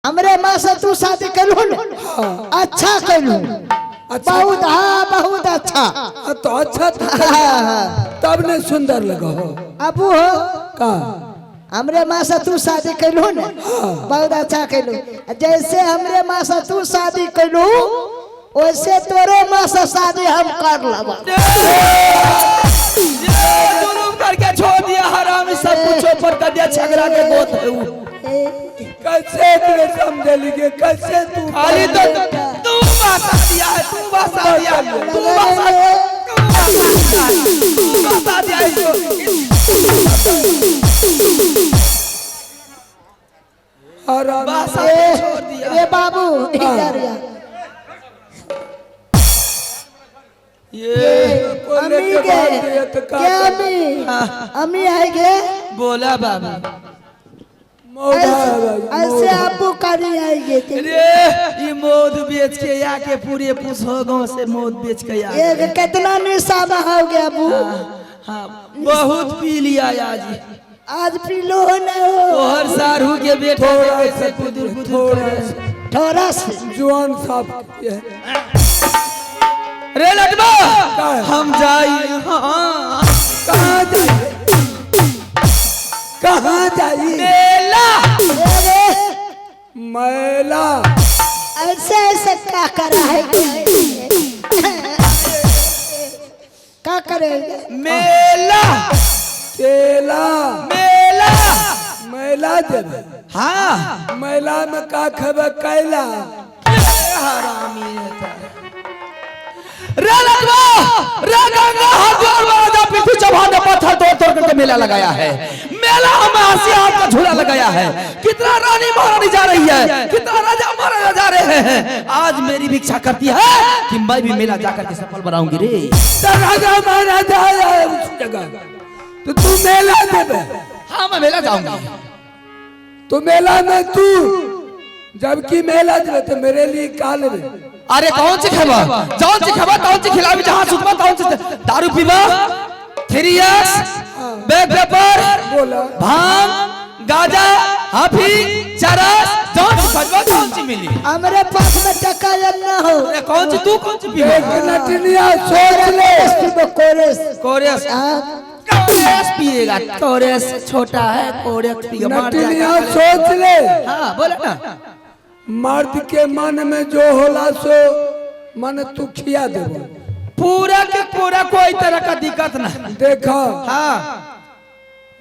हमरे माँ से तू शादी कलू न? अच्छा कलू। अच्छा। बहुत, हाँ बहुत अच्छा। हाँ, तो अच्छा था। हाँ, हाँ। तब ने सुंदर लगा हो। अबू हो का हमरे माँ से तू शादी कलू न, बहुत अच्छा कलू। जैसे हमरे माँ से तू शादी कलू वैसे तोरे माँ से शादी हम कर लबा। जुलूम करके छोड़ दिया हरामी, सब कुछ ऊपर कर दिया, छगड़ा के गोद है ऊ। कैसे तूने समझे लिखे, कैसे तू खाली तो तू बसा दिया है, तू बसा दिया, तू बसा, तू बसा दिया, तू बसा दिया इसको। हरामी। बसा के छोड़ दिया। रे बाबू इधर आ। ये को अम्मी लेके के भाग गया तो का क्या अम्मी अम्मी आएंगे? बोला बाबू। मौधा है भाई, ऐसे मौधा। अब्बू करी आएंगे ते। रे ये मौध बेच के आके पूरे पूछो गांव से मौध बेच के आ ये कितना निशा में हो गया अबू? हाँ बहुत पी लिया आज। आज पी लो हो न हो। तोहर सारू के बेटा थोड़ा कैसे सा कुदुर कुदुर थोड़ा करे। सा। थोड़ा से जुआन साफ किए। रे लटबा का है? हम जाई। हाँ कहाँ जाई, कहाँ जाई? मेला। अरे मैला। ऐसे ऐसे का करा है, का करेंगे? मेला। केला। मेला। मैला देवे। हाँ मैला में का खेबे? कैला। हरामी रहता है। रे लटबा रे गंगा हरिद्वार महाराजा पृथ्वी चौहान ने पत्थर तोड़ तोड़ करके मेला लगाया है। मेला हमें हंसी हाथ का झूला लगाया है। कितना रानी महारानी जा रही है, कितना राजा महाराजा जा रहे हैं। आज मेरी भी इच्छा करती है कि मैं भी मेला जाकर के सफल बनाऊंगी रे। तो राजा महाराजा आया है उस जगह तो तू मेला देवे? हाँ मैं मेला जाऊंगी। तो मेला में तू जबकि मेला देवे तो मेरे लिए का लेवे? अरे कौन सी खबर, जौन सी खबर तौन सी खिलावी, जहां सुतबा तौन सी दारू पीबा, 3 एक्स बैग पेपर बोला। भांग गाजा हाफी चरस, जौन सी खजबा तौन सी मिली। हमरे पास में टका न हो। अरे कौन सी तू कौन सी पीबा? एक नटनिया सोच ले। पीबो कोरेस। कोरेस। हाँ। कोरेस पिएगा, कोरेस छोटा है, कोरेस पिएगा मार नटनिया जाएगा। सोच ले। हाँ बोला ना। मर्द के मन में जो होला सो मन तू खिया देबो। पूरा के पूरा, कोई तरह का दिक्कत ना। देखा, हाँ।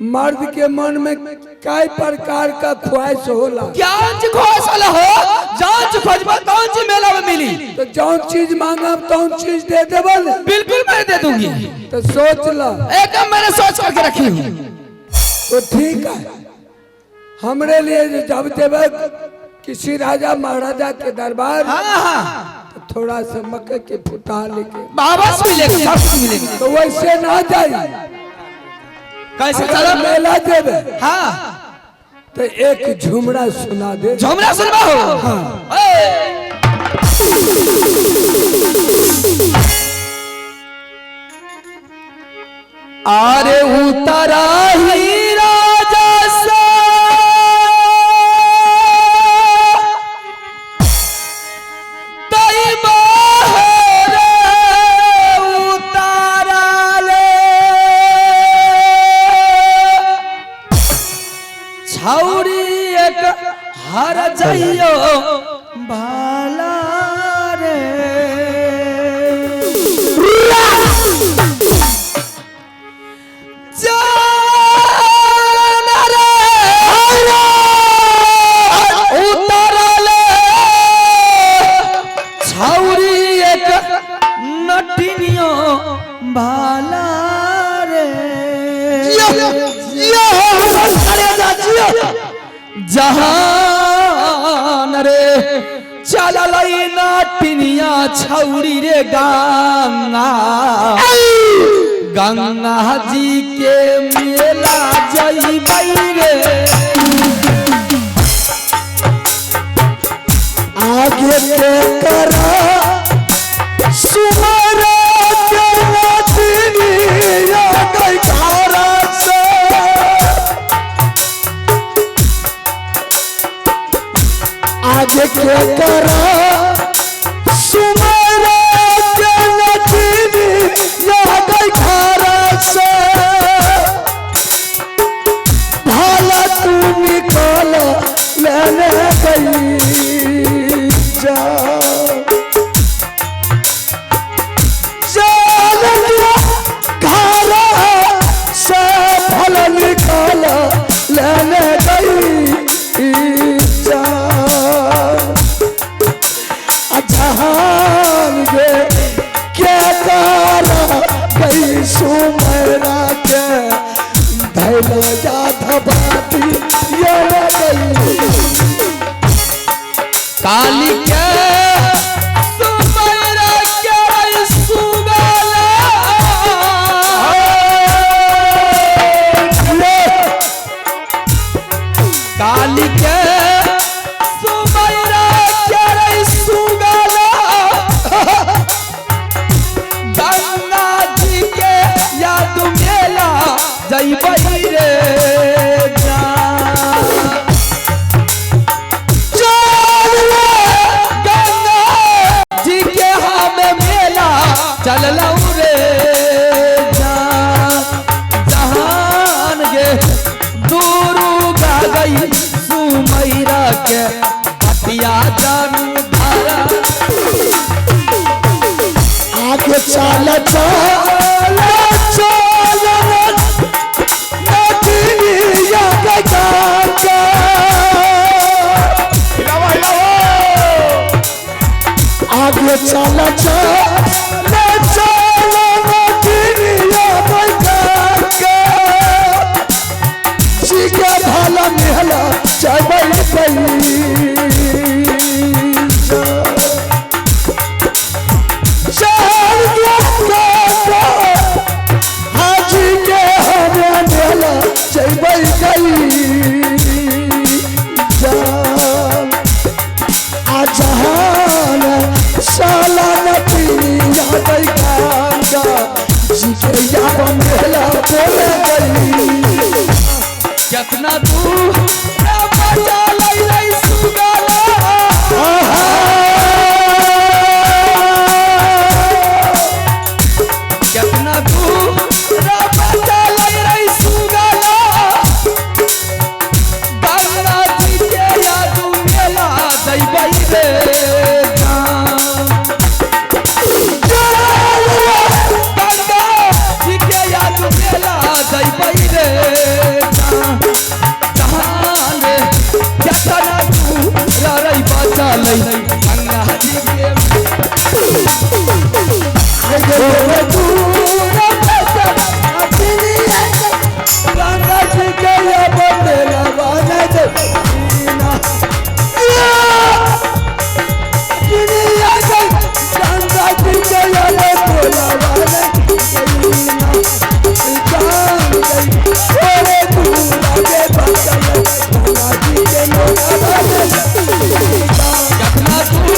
मर्द के मन में कई प्रकार का ख्वाहिश होला। क्या चीज खोजल हो, जौन चीज खोजबा तौन चीज मेला में मिली। तो जौन चीज मांगब तौन चीज दे देबो ने? बिल्कुल मैं दे दूंगी। तो सोच ल। एकदम मैंने सोच करके रखी हूँ। तो ठीक है, हमरे लिए जो जब देबे किसी राजा महाराजा के दरबार हाँ हाँ तो थोड़ा सा मक्के के फुटा लेके बाबा से मिलेगा, सब कुछ मिलेगा। तो वैसे ना जाई। कैसे अगर चलो? मेला देबे हाँ। तो एक झुमरा सुना दे। झुमरा सुनबा हो? हाँ। ए! अरे उतरा ही राजा सा तई बाहर उतारा ले छौरी एक हर जइयो भाला रे। जान रे उतरले छौरी एक नटिनियो भाला रे। जहान रे चलल नटिनिया छौरी रे गंगा गंगा जी के मेला जइबै रे। आगे के करा सुमरा के नटनिया गई घरा से। आज के करा सुमरा के नचनी या गई घर से भाला तू निकाल लेने गई जा जान के घर से भल निकाल लेने गई जा जहान गे क्या काला गई सुमरा के धैल जाधवाती ये गई काली के सुमरा के सुगला काली के सुमरा के सुगला गंगा जी के याद मेला जइबै रे जा चल रे गंगा जी के हमें मेला चललौ रे जा जहान गे दुर्गा गई सुमैरा के पतिया जानू धारा आगे चल चल चल नचनी या गंगा हिलावा हिलावा आगे चल चल चल नचनी या गंगा जी के भाला मेहला चबई गई चल गंगा हाजी के हमें मेला चबई गई जान आ जहान साला नचनिया गई गंगा जी के याद मेला बोले गई कितना दूर बचा लई लई सुगला कितना दूर बचा लई लई सुगला गंगा जी के याद मेला जइबै रे गंगा जी के याद मेला जइबै रे जहान केतना दूर रई बचा लई गंगा जी के गंगा जी के याद मेला बने गंगा जी के याद मेला बने कितना दूर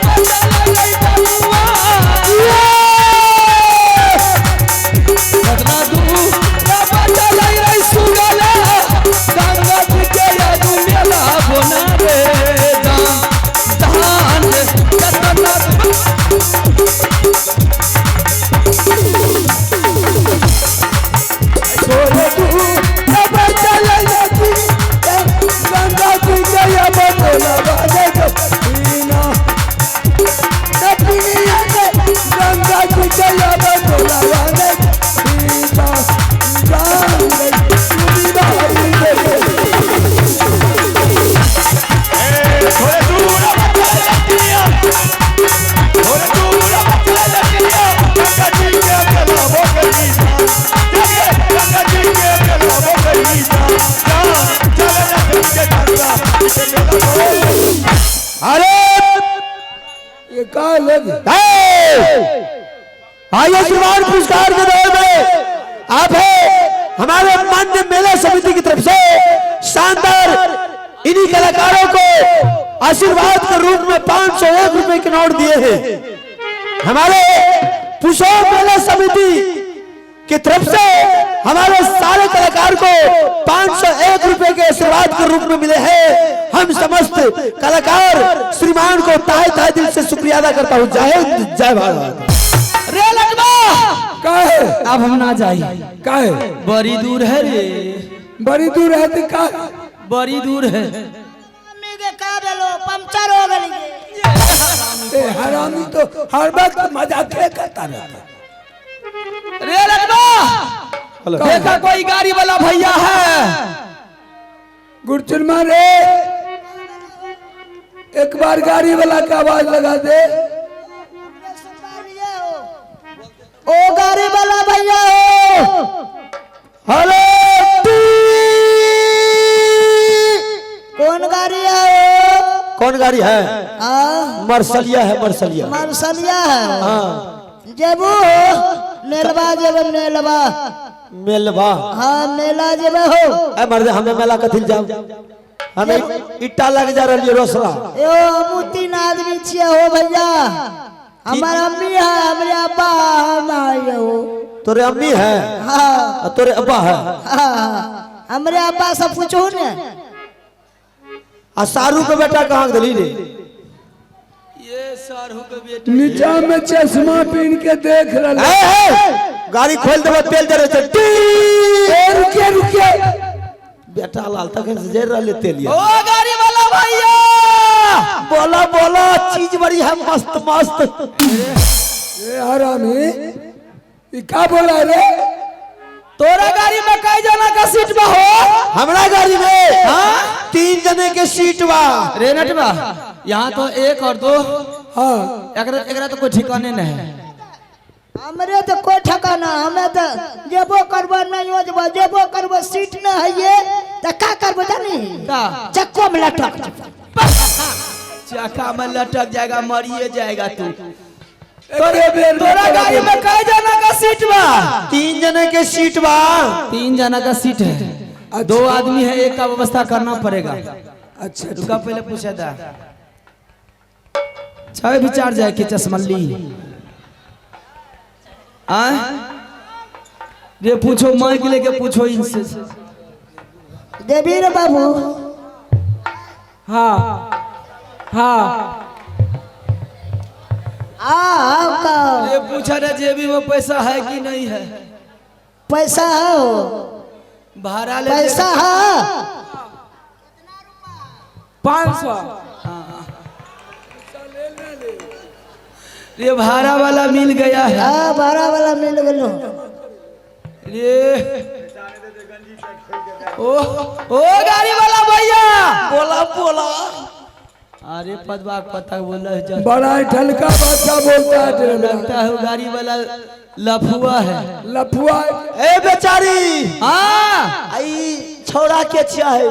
बचा लई बबुआ कितना दूर बचा लई रे सुगला गंगा जी के याद मेला बोना रे जान जहान कितना थोड़े दूर बच्चा लड़कियां थोड़े दूर बच्चा लड़कियां गंगा जी के मेला वो गई जाके गंगा जी के मेला वो गई जा चल ना के गंगा के मेला वो अरे ये का लग आइए श्रीमान पुरस्कार के दौर में आप है हमारे मान्य मेला समिति की तरफ से शानदार इन्हीं कलाकारों को आशीर्वाद के रूप में 501 रुपए के नोट दिए हैं। हमारे पुषो मेला समिति की तरफ से हमारे सारे कलाकार को 501 रुपए के आशीर्वाद के रूप में मिले हैं। हम समस्त कलाकार श्रीमान को ताहे ताहे दिल से शुक्रिया अदा करता हूँ। जय हिंद, जय भारत। रे लटवा, काहे? अब हम ना जाई। काहे? बड़ी दूर है रे। बड़ी दूर है तो का? बड़ी दूर है। अम्मी के का भेलो, पंचर हो गेली। ए हरामी तो हर वक्त मजाक करता रहता। रे लटवा, देखा कोई गाड़ी वाला भैया है। गुरचुरमा रे, एक बार गाड़ी वाला का आवाज लगा दे। ओ गाड़ी वाला भैया हो। हेलो, कौन गाड़ी है? कौन गाड़ी है? हाँ, मरसलिया है, मरसलिया। मरसलिया है। हाँ। जेबू मेलवा, जेब मेलवा। मेलवा? हाँ, मेला जेबे हो। ए मर्दे, हमें मेला कथिल जाओ, हमें ईटा लग जा रही है रोसड़ा। यो हमू 3 आदमी छिए हो भैया, हमार अम्मी है, हमारे अब्बा, हम है हो। तोरे अम्मी है? हाँ। और तोरे अब्बा है? हाँ, हमरे अब्बा से पूछू ने। आ सारू के बेटा कहाँ गली रे? ये सारू के बेटा नीचा में चश्मा पहन के देख रहा। ए, गाड़ी खोल देबो, तेल जरे छै। रुकिए रुकिए, बेटा लाल तखन से जर रहले तेल। ओ गाड़ी वाला भैया, बोला बोला, चीज बड़ी है मस्त मस्त। ए हरामी, ई का बोला रे? तोरा गाड़ी में कई जना का सीट बा हो? हमरा गाड़ी में हाँ? 3 जने के सीट बा। रे नटवा, यहाँ तो 1 और 2। हाँ, एकरा एकरा तो कोई ठिकाने नहीं है। हमरे तो कोई ठिकाना, हमें तो जेबो करबो नहीं हो जेबो, जेबो करबो सीट न है ये तो का करबो जानी? का? चक्को में लटक। चक्का में लटक जाएगा, मरिए जाएगा तू। तोरे तोरा गाड़ी में कई जना का सीट बा? 3 जने के सीट बा। 3 जना का सीट है, 2 आदमी है, एक का व्यवस्था करना पड़ेगा। अच्छा रुका, पहले पूछा था छह विचार जाए के चश्मल्ली आ रे, पूछो माइक लेके पूछो इनसे। देवी रे बाबू। हाँ हाँ हाँ, ये पूछा रहे जेबी में पैसा है कि नहीं है। पैसा है, भाड़ा ले पैसा है 500। ये भाड़ा वाला मिल गया है। हाँ, भाड़ा वाला मिल गलो। रे ओ ओ गाड़ी वाला भैया, बोला बोला। अरे पदवा पता बोला है, बड़ा ढलका भाषा बोलता है, लगता है गाड़ी वाला लफुआ है। लफुआ। ए बेचारी, हाँ, आई छौड़ा के छिया है?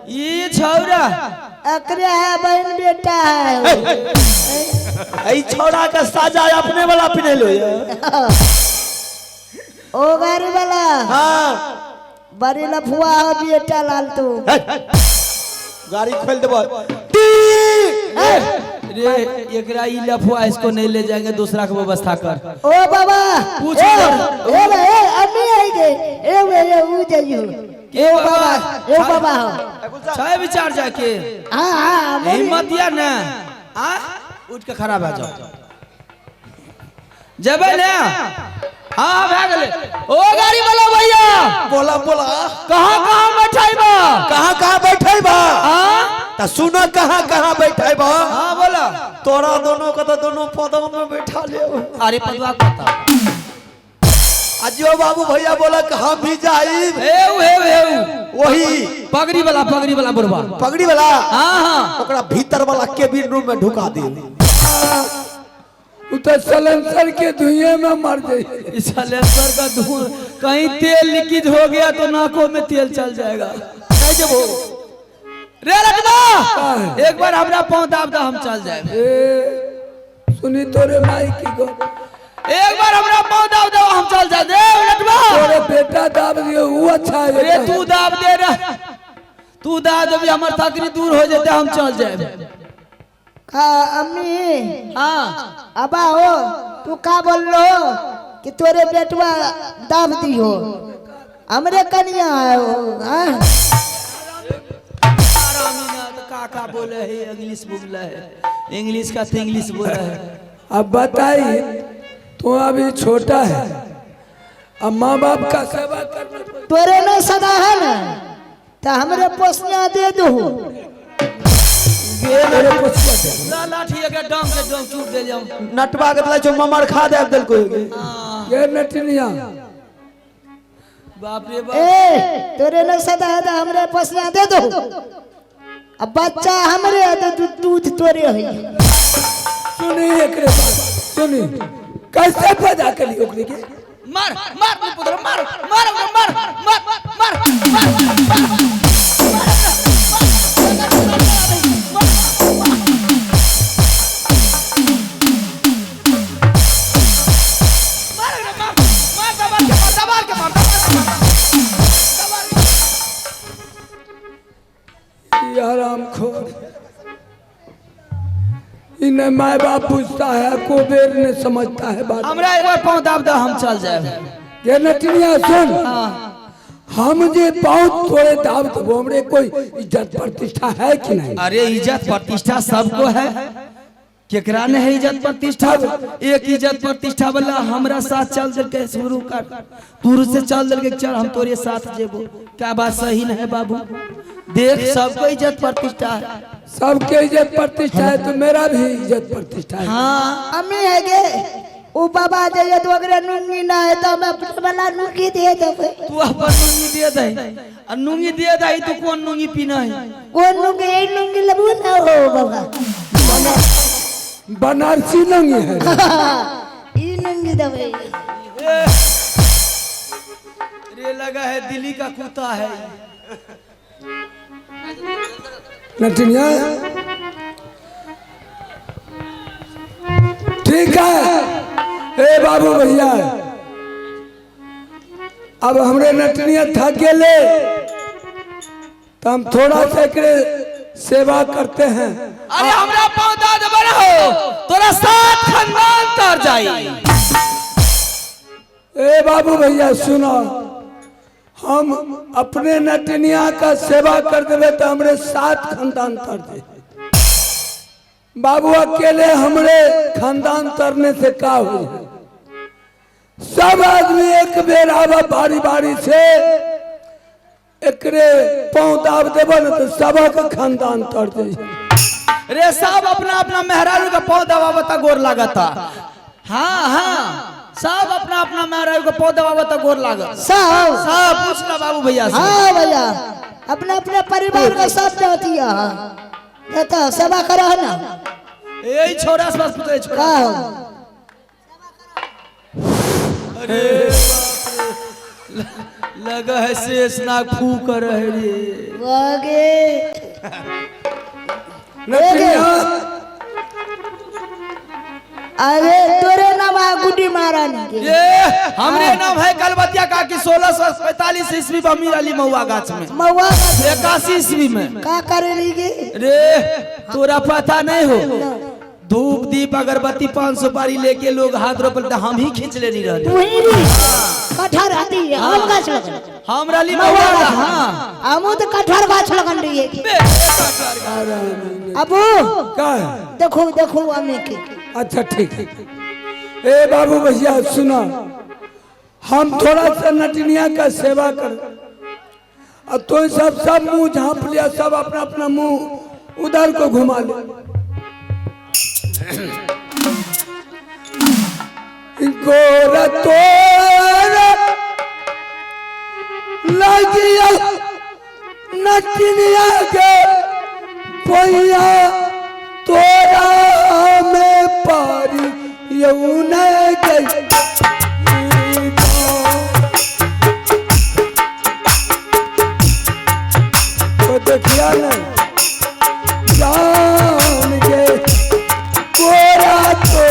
ये छौड़ा अकरे है, बहन बेटा है। आई छौड़ा का साजा अपने वाला पिन्ह लो। ओ गाड़ी वाला, हाँ, बड़ी लफुआ हो बेटा लाल तू। गाड़ी खोल देबो। रे एकरा ई लफुआ, इसको नहीं ले जाएंगे, दूसरा के व्यवस्था कर। ओ बाबा, पूछ ए ए अम्मी आई गए, ए वे ए उ जाइयो। ए बाबा, ए बाबा हो। छह विचार जाके। हां हां, हिम्मत या ना, आ उठ के खड़ा भा जाओ, जबे ना। हाँ भा गेले। ओ गाड़ी वाला भैया, बोला बोला। कहाँ कहाँ बैठाइबा? कहाँ कहाँ बैठाइबा? हाँ, ता सुनो, कहाँ कहाँ बैठाइबा? हाँ बोला। तोरा दोनों का तो दोनों पदों में बैठा ले। अरे पदवा पता अजो बाबू भैया बोला कि हम भी जाइब। हेउ हेउ हेउ, वही पगड़ी वाला, पगड़ी वाला बुढ़वा, पगड़ी वाला। हाँ हाँ, ओकरा भीतर वाला केबिन रूम में ढुका दे। उ तो सलेंसर के धुएं में मर जाए। सलेंसर का धुआं, कहीं तेल लीकेज हो गया तो नाकों में तेल चल जाएगा। नहीं जब रे रखना, एक बार हमरा पाँव दाब दा, हम चल जाए। ए सुनी तोरे माई की गो, एक बार हमरा पाँव दाब दो, हम चल जाए। दे रटवा, तोरे बेटा दाब दियो, वो अच्छा है। रे तू दाब दे रे, तू दाब दे, हमर तकलीफ दूर हो जेते, हम चल जाए। अम्मी, हाँ अबा हो, तू का बोल लो कि तोरे बेटवा दाब दियो? हमरे कनिया है वो, हाँ? काका बोले है इंग्लिश बोले है, इंग्लिश का तो इंग्लिश बोले है। अब बताइए, तू अभी छोटा है, अब माँ बाप का सेवा करना। तोरे न सदा है ना तो हमरे पोसना दे दो। तेरे कुछ दे। ला लाठी अगर डांग से डांग चूर दे जाऊं। नटवा के दिला जो ममर खा दे देल कोई। ये नटनिया बाप रे बाप। ए तोरे न सदा है तो हमरे पोसना दे दो। अब बच्चा हमरे है तो दूध तोरे है। सुनी एकरे बात सुनी, कैसे पैदा करी ओकरे के? मार मार पुत्र मार मार मार मार मार मार। हरामखोर, इन्हें माँ बाप पूछता है को बेर ने समझता है बात। हमरा एक बार पाँव दाब दा हम चल जाए। ये नटनिया सुन, हम जे पाँव तोड़े दाब तो हमरे कोई इज्जत प्रतिष्ठा है कि नहीं? अरे इज्जत प्रतिष्ठा सबको है, केकरा ने है इज्जत प्रतिष्ठा? एक इज्जत प्रतिष्ठा वाला हमरा साथ चल दल के शुरू कर, दूर से चल दल के चल हम तोरे साथ जेबो। क्या बात सही नहीं है बाबू? देख सबको इज्जत प्रतिष्ठा है, सबके इज्जत प्रतिष्ठा है तो मेरा भी इज्जत प्रतिष्ठा है। हाँ अम्मी है गे उ बाबा जे यदि ओकरे नुंगी ना है तो हम अपने वाला नुंगी दे देबै। तू अपन नुंगी दे दे, आ नुंगी दे दे तो कौन नुंगी पीना है? कौन नुंगी? ए नुंगी लेबू ना हो बाबा, बनारसी नुंगी है। ई नुंगी देबै। रे लगा है दिल्ली का कुत्ता है। नटनिया ठीक है। ए बाबू भैया, अब हमरे नटनिया थक गेले तो हम थोड़ा सा एकरे सेवा करते हैं। अरे हमरा पाँव दा देबे हो तोरा सात खानदान तर जाई। ए बाबू भैया सुनो, हम अपने नटनिया का सेवा कर देवे तो हमरे सात खानदान तर दे। बाबू अकेले हमरे खानदान तरने से का हो? सब आदमी एक बेर आवा बारी बारी से एकरे पाँव दाब देबो न तो सबक खानदान तर दे। रे सब अपना अपना मेहरारू का पाँव दबावता गोर लागता। हाँ हाँ सब अपना अपना मेहरारू का पाँव दबावता गोर लागत। सब सब पूछ ला बाबू भैया से। हाँ भैया अपना अपना परिवार का सब जाती है। हाँ तो सेवा करा है ना। यही छोरा से बस पूछे छोरा का हो? अरे लगा है शेषनाग फू कर है रे। वागे नटनिया अरे तोरे नाम है गुड्डी महारानी के। ये हमरे नाम है कलबतिया का कि 1645 ईस्वी में अमीर अली महुआ गाछ में, महुआ गाछ 81 ईस्वी में का करे ली रे? तोरा पता नहीं हो? धूप दीप अगरबत्ती 5 सुपारी लेके लोग हाथ रोपल तो हम ही खींच ले रहे। तू ही कटहर आती है हम गाछ लगन हमरा ली महुआ। हां हमू तो कटहर गाछ लगन रही है। अबू का देखो देखो हमें के। अच्छा ठीक है। ए बाबू भैया सुना, हम थोड़ा सा नटनिया का सेवा कर, अब तो सब सब मुंह झाँप लिया, सब अपना अपना मुंह उधर को घुमा लिया। गोरा तोरा लगिया नटनिया के पैया तोरा में पारी यौन गई। तो देखिया न जान के गोरा तो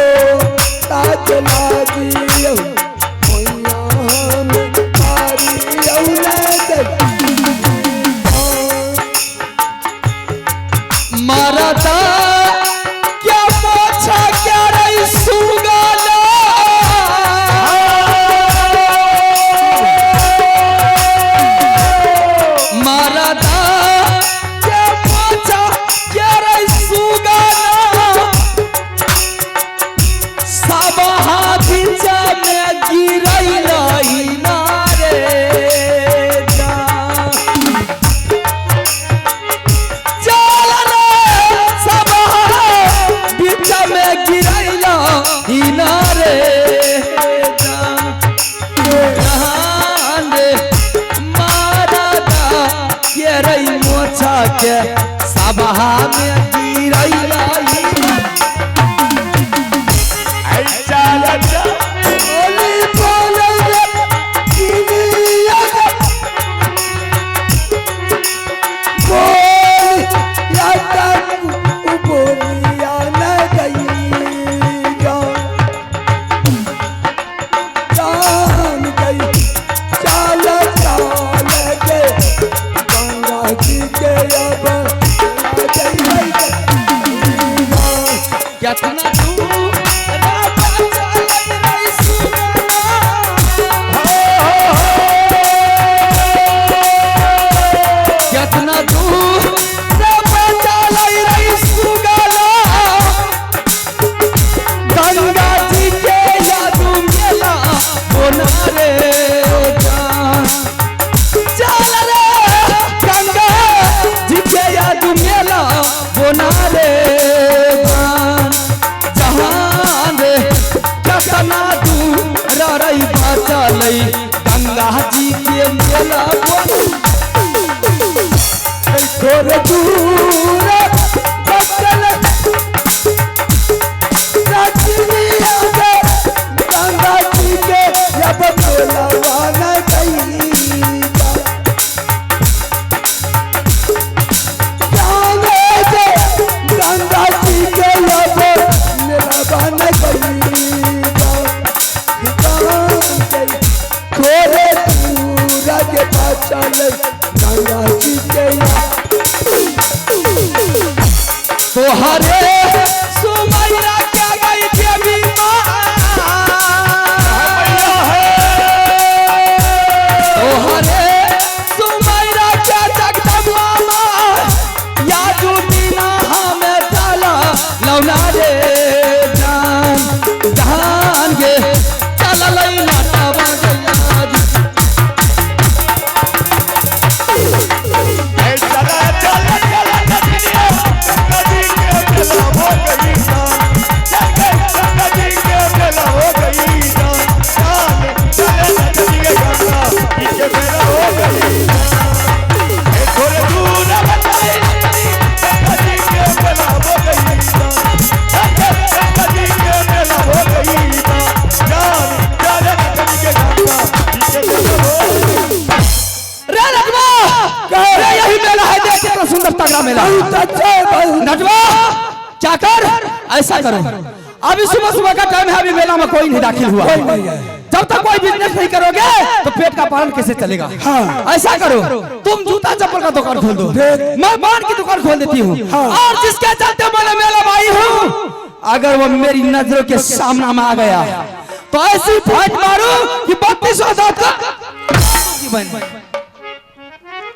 ताज लागी पैया में पारी यौन गई। मारता क्या पोछा क्या रही सुगा। कितना दूर बचल रही सुगना। कितना दूर बचल रही सुगना, गंगा जी के यादू मेला बोना रे जान। चल रे गंगा जी के यादू मेला बोना रे जान। जहान रे कितना दूर रही बचल गंगा जी के मेला बोना। थोड़े दूर बचल रजनिया के गंगा जी के जब मेला बन गई। गंगा जी के जब मेला बन गई। थोड़े दूर के बचल गंगा जी के तोहरे सुमैया क्या गई देवी माँ, तोहरे सुमैया क्या जगदम्बा माँ, यादू बिना हमें चला लौना रे जान। जान गे चल नाटा गया। चला चला चला नदिया गंगा जी के मेला हो गई जान। चल गई गंगा जी के मेला हो गई जान। जान चले नदिया गंगा जी के मेला हो गई जान। थोड़े दूर बचल गंगा जी के मेला हो गई जान। चल गई गंगा जी के मेला हो गई जान। जान चले नदिया गंगा जी के मेला हो गई। रे नटवा, रे यही मेला है, देख कितना सुंदर तगड़ा मेला। बहुत अच्छा है, बहुत। नटवा क्या कर, ऐसा करो, अभी सुबह सुबह का टाइम है, अभी मेला में कोई नहीं दाखिल हुआ। कोई नहीं है। जब तक कोई बिजनेस नहीं करोगे तो पेट का पालन कैसे चलेगा। हाँ। ऐसा करो, तुम जूता चप्पल का दुकान खोल दो, मैं पान की दुकान खोल देती हूँ। हाँ। और जिसके चलते मैंने मेला में आई हूँ, अगर वो मेरी नजरों के सामना में आ गया तो ऐसी फाइट मारू कि 3200 दांत का बन।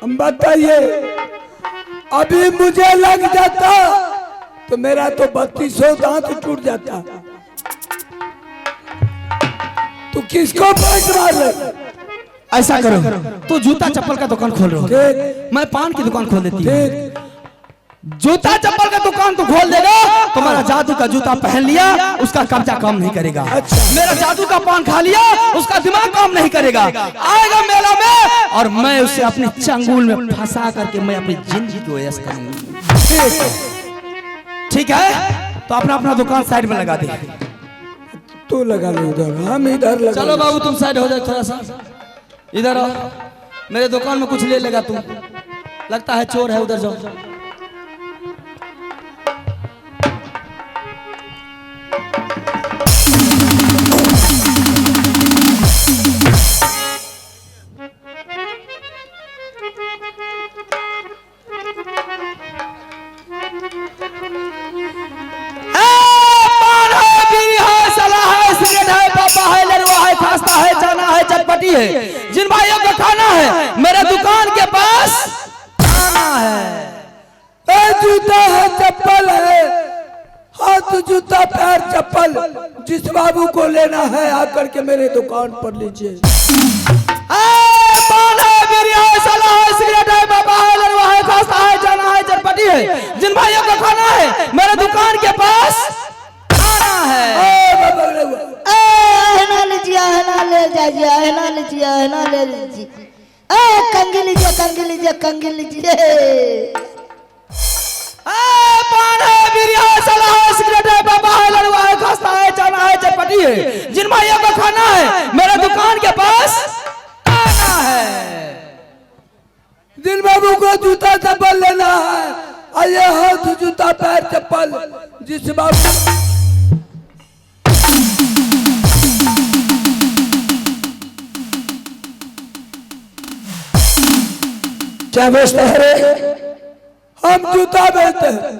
हम बताइए, अभी मुझे लग जाता तो मेरा तो 3200 दांत टूट जाता। तू किसको पैंट मार ले? ऐसा करो, तू जूता चप्पल का दुकान खोल रहा हो, ठीक। मैं पान की दुकान खोल देती हूँ। ठीक। जूता चप्पल का दुकान तू खोल देगा तो मेरा जादू का जूता पहन लिया उसका कब्जा काम नहीं करेगा। अच्छा। मेरा जादू का पान खा लिया उसका दिमाग काम नहीं करेगा। आएगा मेला में और मैं उसे अपने चंगुल में फंसा करके मैं अपनी जिंदगी को ऐश करूंगी। ठीक है, तो अपना अपना दुकान साइड में लगा दे। तू लगा ले उधर, हम इधर लगा। चलो बाबू तुम साइड हो जाओ, थोड़ा सा इधर आओ, मेरे दुकान में कुछ ले लेगा तू, लगता है चोर है, उधर जाओ। खास्ता है, चना है, चटपटी है, जिन भाइयों को खाना है मेरे दुकान के पास खाना है। ए जूता है, चप्पल है, हाथ जूता पैर चप्पल, जिस बाबू को लेना है आकर के मेरे दुकान पर लीजिए। पान है, बीड़ी है, सला है, सिगरेट है, बाबा है, लड़वा है, खास्ता है, चना है, चटपटी है, जिन भाइयों को खाना है मेरे दुकान के पास खाना है। अहना लीजिए, अहना ले जाइए, अहना लीजिए, अहना ले लीजिए, ए कंगी लीजिए, कंगी लीजिए, कंगी लीजिए। पान है, बीड़ी है, सला है, सिगरेट है, बाबा है, लड़वा है, खास्ता है, चना है, चटपटी है, जिन भाइयों को खाना है मेरे दुकान के पास खाना है। जिन बाबू को जूता चप्पल लेना है आइए, हाथ जूता पैर चप्पल, जिस बाबू। क्या बेचते हैं रे? हम जूता बेचते हैं।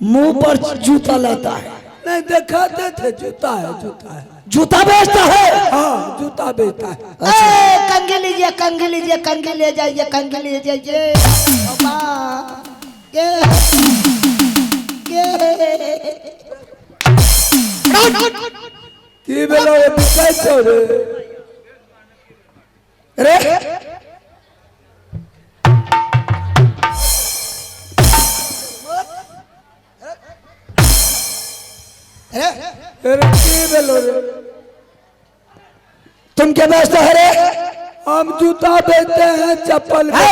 मुंह पर जूता लाता है। नहीं दिखाते थे, जूता है, जूता है। जूता बेचता है? हाँ, जूता बेचता है। ए, कंघी लीजिए, कंघी लीजिए, कंघी ले जाइए, कंघी ले जाइए। बाबा, के के की भेलो रे, बिकाइ छौ रे? रे अरे की भेलो रे? तुम क्या बेचते हो रे? हम जूता बेचते हैं, चप्पल। है?